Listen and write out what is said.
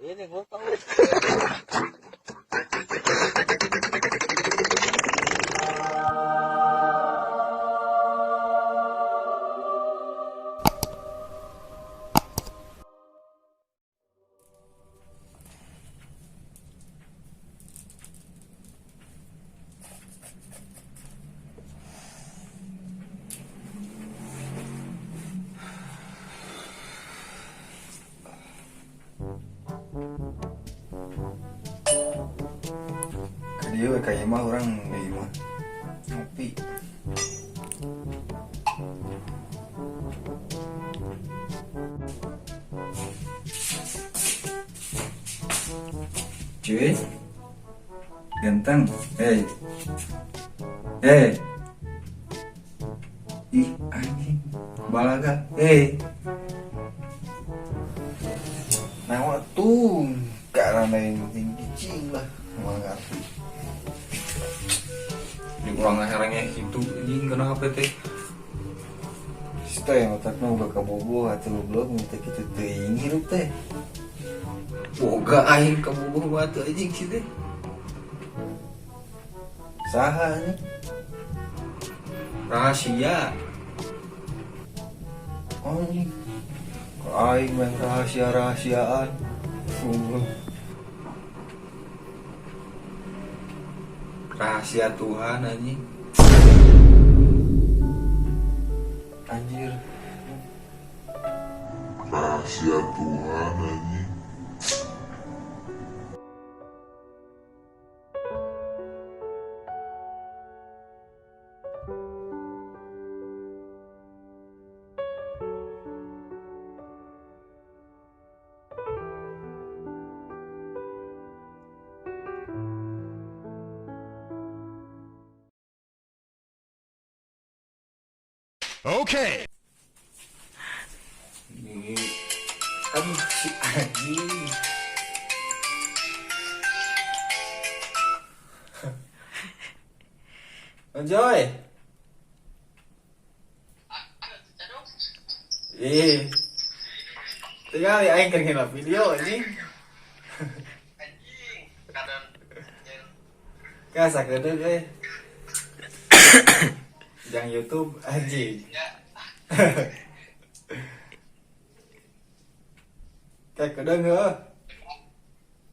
Ini gua tahu. Dia kayak mah orang di mah ngopi. Cuy, ganteng, hey, hey, ih anjing, balaga, hey, nah waktu karena yang tinggi cing lah, mau ngerti. Di urang herangnya gitu anjing kenapa teh? Sita yang otakna ulah kabogoh atuh goblok mun teh kitu teuing hirup teh. Boga aing kabogoh batu anjing sih teh. Saha anjing? Rahasia. Anjing. Aing main rahasia-rahasiaan. Goblok. Rahasia Tuhan anjing. Anjir. Rahasia Tuhan anjing. Okay. Ini aduh si anjing. Enjoy. Ih. Tinggal ya aing keur ngilap video anjing. Anjing, kadang Ka sakedeung euy. Jang YouTube anjing. ya. Kayak kedeung heuh.